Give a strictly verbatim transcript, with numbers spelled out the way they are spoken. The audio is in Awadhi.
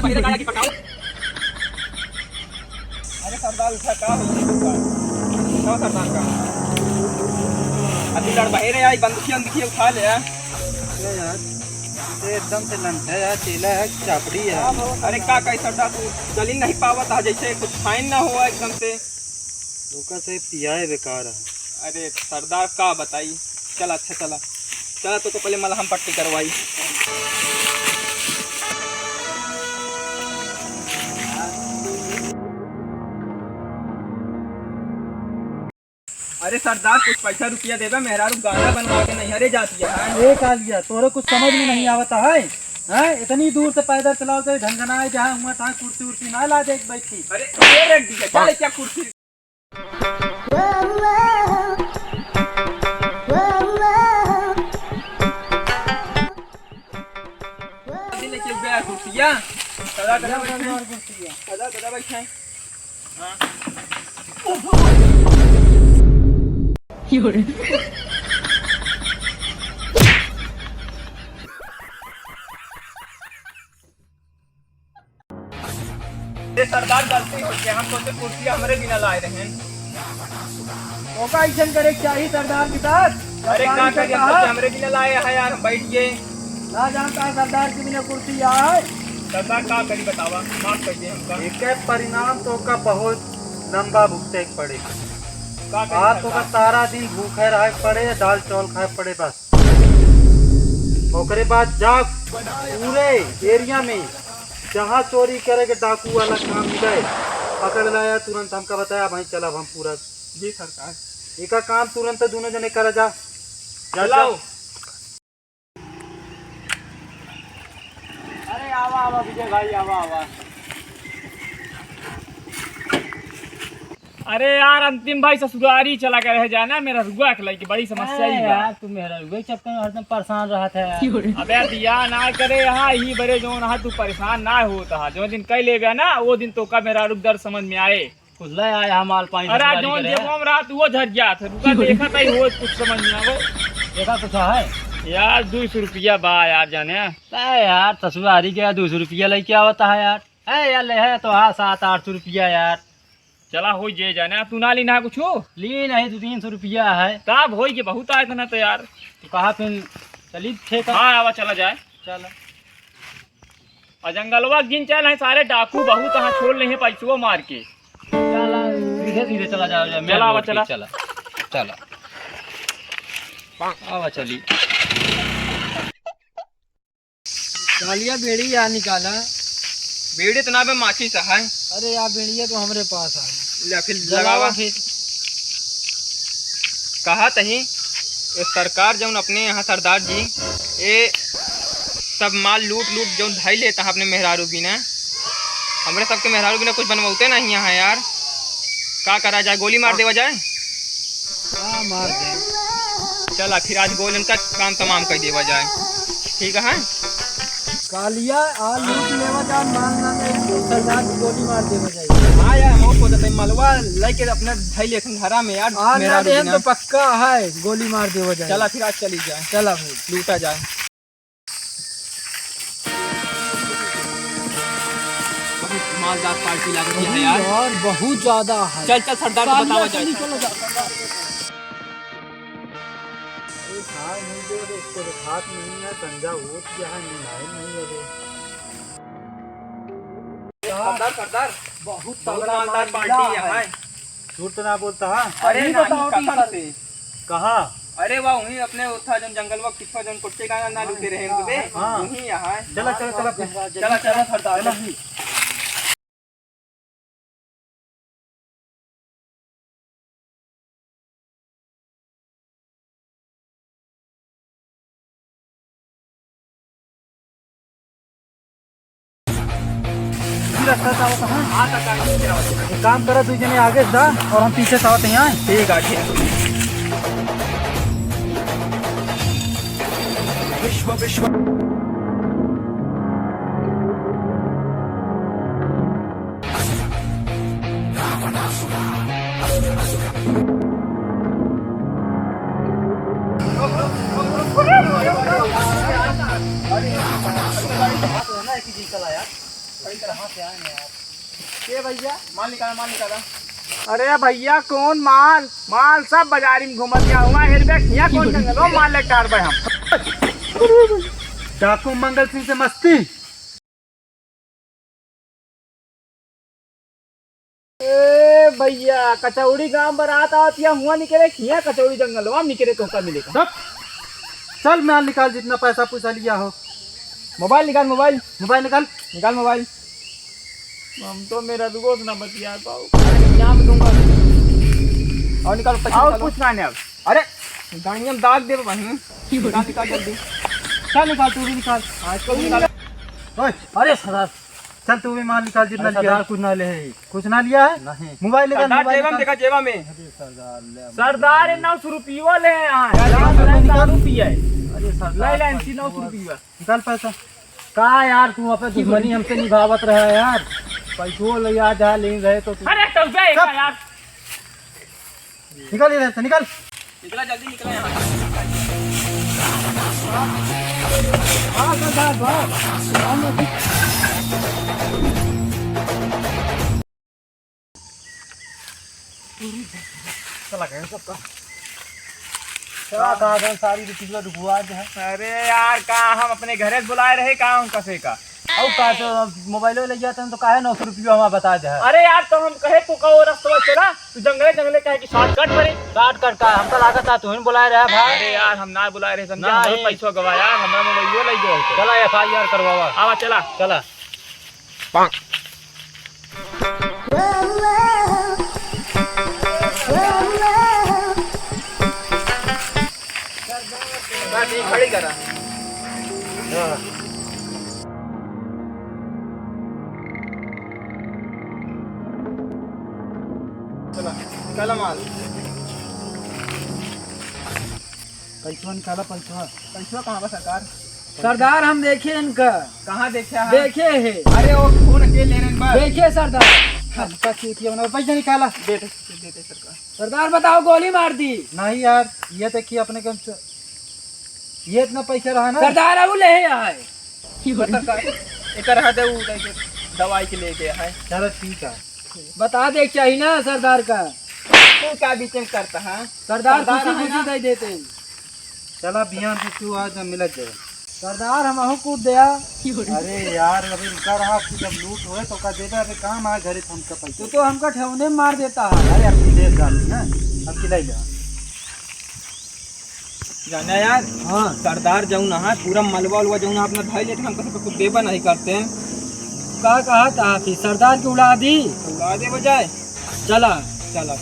मेरे गाना की पटाओ। अरे सरदार उठा, का हो गया? का सरदार का? अभी लड़ बहेरे आई, बंदूकिया उंदूकिया उठा ले यार। अरे यार, ये एकदम से लंठा है यार, चेला है, चापड़ी है। अरे का कही सरदार, तू चली नहीं पावत है, जैसे कुछ खाइन ना हो एकदम से। ओका से पियाए बेकार है। अरे सरदार का बताई, चला अच्छा चला, चला तो, तो पहले मलहम पट्टी करवाई। अरे सरदार, कुछ पैसा रुपया देबे, मेहरारू गाना बनवा के नहीं हरे जाती है। ए कालिया, तोरे कुछ समझ में नहीं आवता है, हैं? इतनी दूर से पैदल चलाओ तो झनझनाए जहाँ हुआ था, कुर्सी उर्सी ना ला दे बैठी। अरे ये रख दिया, चल क्या कुर्सी। अभी लेके गया कुर्सिया। दादा, दादा बैठे। दादा, दादा बैठे। हाँ। ए सरदार, गलती हो गया, हम सोचे कुर्सी हमरे बिना लाए रहे। ओका ऐसन करे के चाही सरदार के साथ। अरे का करी, हम सोचे हमरे बिना लाए है यार, हम बैठ गए। ना जानता है सरदार के बिना कुर्सी आए। सरदार का करी बतावा, माफ कर दे हमका। एके परिणाम तो का बहुत लंबा भुगते के पड़े। का करी आज तो का सरदार? सारा दिन भूखे रहे के पड़े, दाल चावल खाए पड़े बस। ओकरे बाद जा पूरे एरिया में जहाँ चोरी करे के डाकू वाला काम मिले, पकड़ लाया तुरंत, हमका बताया भाई, चला हम पूरा। जी सरकार। एका काम तुरंत दोनों जने करा जा। जा, चलाओ। जा। अरे आवा, आवा विजय भाई, आवा, आवा। अरे यार, अंतिम भाई ससुरारी चला गए है जाना, मेहररुआ के लइके बड़ी समस्या ही बा। यार, तू मेहररुआ के चक्कर में हरदम परेशान रहत है यार। अबे दिया ना करे यहाँ, यही बरे जौन रहा तू परेशान ना होत हा। जो दिन कह लेबे ना, वो दिन तोका मेहरारू के दर्द समझ में आए। कुछ ले आया हम माल पानी अरे आज ससुरारी जौन करे। जेबो में रहा तू वो झर गया था। रुका देखा तई हो कुछ समझ में आवे। देखा कुछ है? यार, दो सौ रुपया बा यार जाने। अरे यार, ससुरारी के दो सौ रुपया लइके आवत है यार। ए यार, ले है तो हाँ, सात आठ सौ रुपया यार। चला, हो जे जाने, तू ना ली ना कुछ? ली नहीं, दो तीन सौ रुपया है। तब होई के बहुत आए थे ना तो यार। तो कहा फिर चली ठेका। हाँ, आवा, चला जाए। चला। और जंगलवा के जिन चल है, सारे डाकू बहुत यहाँ छोड़ ले हैं पैसवा मार के। चला, धीरे धीरे चला जाओ, जाओ, चला, आवा, चला। चला, चला। आवा, चली। कालिया, बीड़ी या निकाला। बीड़ी तो ना बे, माचिस है। अरे यार, बीड़िया तो हमरे पास है। ले फिर जलावा लगावा। फिर। कहा तही, ये सरकार जौन अपने यहाँ सरदार जी, ये सब माल लूट लूट जौन धई लेता है अपने मेहरारू बिना। हमरे सबके मेहरारू बिना कुछ बनवते नहीं यहाँ यार। का करा जाए, गोली मार देवा जाए? हाँ, मार दे। चला, फिर आज गोली उनका काम तमाम कर देवा जाए। ठीक है? कालिया, आ लूट लेवा जाए, माल ना ले, सरदार की गोली मार देवा जाए। हाँ यार, हम को तो मलवा लेके अपने धई लेथन घरा में यार, आज ना मेहरारू देहन बिना। तो पक्का है, गोली मार देवा जाए। चला, फिर आज चली जाए। चला भाई। लूटा जाए। बहुत मालदार पार्टी लागत है यार। यार, बहुत ज्यादा है। चल, चल, सरदार को कालिया, बतावा जाए। चली, चलो, जा, सरदार। अरे, हाँ, नहीं दे रहे, इसको तो हाथ नहीं है, संजा वोट क्या है, नहीं आए, नहीं है रे। सरदार, सरदार, बहुत बहुत तगड़ा मालदार मामला पार्टी है है। भाई। झूठ तो ना बोलता, हाँ? अरे अभी नहीं, बताओ कसम सर। से। कहाँ? अरे वाह, वहीं अपने वो था जौन जंगलवा किस्सा जौन कुर्ते गाना ना लूटे रहे हैं बे, हाँ। वहीं यहाँ है। चला, चला, चला, चला, चला, सरदार। चला। रास्ता से आवत है। हाँ, काका, ये क्या होता है? एक काम करा, दू जने आगे से जा और हम पीछे से आवत हैं यहाँ। ठीक है, ठीक। विश्व, विश्व। कई तरह से आए हैं यार। ए भैया, माल निकाला, माल निकाला। अरे भैया, कौन माल? माल सब बाजारी में घूमत गया हुआ, हेर बे, हियाँ कौन जंगल हो? माल लेके आ रहे हम। डाकू मंगल सिंह से मस्ती। ए भैया, कचौड़ी गांव बारात आवत या हुआ निकले, हियाँ कचौड़ी जंगलवा में निकले, तोहका मिले का। चुप। चल, माल निकाल, जितना पैसा पूछा लिया हो। मोबाइल निकाल, मोबाइल। मोबाइल निकाल। निकाल मोबाइल। हम तो मेरा दुगो से ना बतिया पाओ। अरे, यहाँ पे दूंगा। और निकाल, पैसा और निकालो। कुछ ना, नहीं अब। अरे, गाड़ियाँ में दाग दे बहिन। निकाल, निकाल जल्दी। चल निकाल, तू भी निकाल। हाँ, इसको भी निकाल। ओए, अरे सरदार। चल तू भी माल निकाल, जितना अरे लिया सरदार, है। कुछ ना ले है। कुछ ना लिया है? नहीं। मोबाइल निकाल, सरदार, मोबाइल जेबा में निकाल। देखा, जेबा में। अरे सरदार, ले। सरदार, ये नौ सौ रुपया ले हैं यहाँ। क्या नौ सौ रुपया निकाल। रुपया है। अरे सरदार, लाई, लाई, पैसा नौ सौ रुपया। निकाल पैसा। का यार, तू अपन दुश्मनी हमसे निभावत रहा यार। पैसो ले आ जा, ले रहे तो तू। अरे, तो बे, चुप। यार। निकल इधर से, निकल। निकला, जल्दी निकला यहाँ से। हाँ, सरदार, बस। चला गए सबका। चला, कहाँ गए सारी रुपया डुबवा दे है। अरे यार, का हम अपने घरे से बुलाए रहे का उनका से का? अउ का तो मोबाइलो ले जाते हैं तो काहे नौ सौ रुपया हमारा बता दे है? अरे यार, तो हम कहे तू का वो रस्तवा चला, तू जंगले जंगले कहे कि शॉर्टकट पड़े। शॉर्टकट का? हमका लागत था तू ही बुलाए रहे भाई। अरे यार, हम ना बुलाए रहे, समझे? नहीं। हमारा पैसा गवा यार, हमारा मोबाइलो ले गयो। चला, एफ आई आर करवावा। आवा, चला। चला। बस, ये खड़ी करा। हाँ। चला, निकाला माल। पैसवा निकाला, पैसवा। पैसवा कहाँ बा सरकार? सरदार, हम देखे इनका। कहाँ देखे हैं? देखे है। अरे, वो फोन के ले रहे बा। देखे सरदार। हमका चूतिया बना, पैसा निकाला। दे दे, दे दे सरकार। सरदार, बताओ, गोली मार दी। नहीं यार, ये देखिए अपने के, ये इतना पैसा रहा ना। सरदार, अब ले आए। बता का? एकर हाथ है, उ दवाई के लेके है। चलो ठीक है। बता दे, चाहिए ना सरदार का। तू का बीच में करता है? सरदार सरदार खुशी है खुशी ना? दे देते हैं। चला, बिहान से तू आज मिलत जाए। सरदार, हम अहू कूद दे। अरे यार, अभी रुका रहा, फिर जब लूट होए तो का देता, अभी काम आ घरे तो हमका पैसा। तू तो हमका ठेवने मार देता है। अरे, अपनी देश जाती ना, अब खिलाई ले। जाना यार, हाँ। सरदार जौन है, पूरा मलवा उलवा जौन है, अपना धइ लेते, हमका सबका कुछ देबा नहीं करते हैं। का कहा था आप ही, सरदार की उड़ा दी? उड़ा दे बजाय। चला। चला।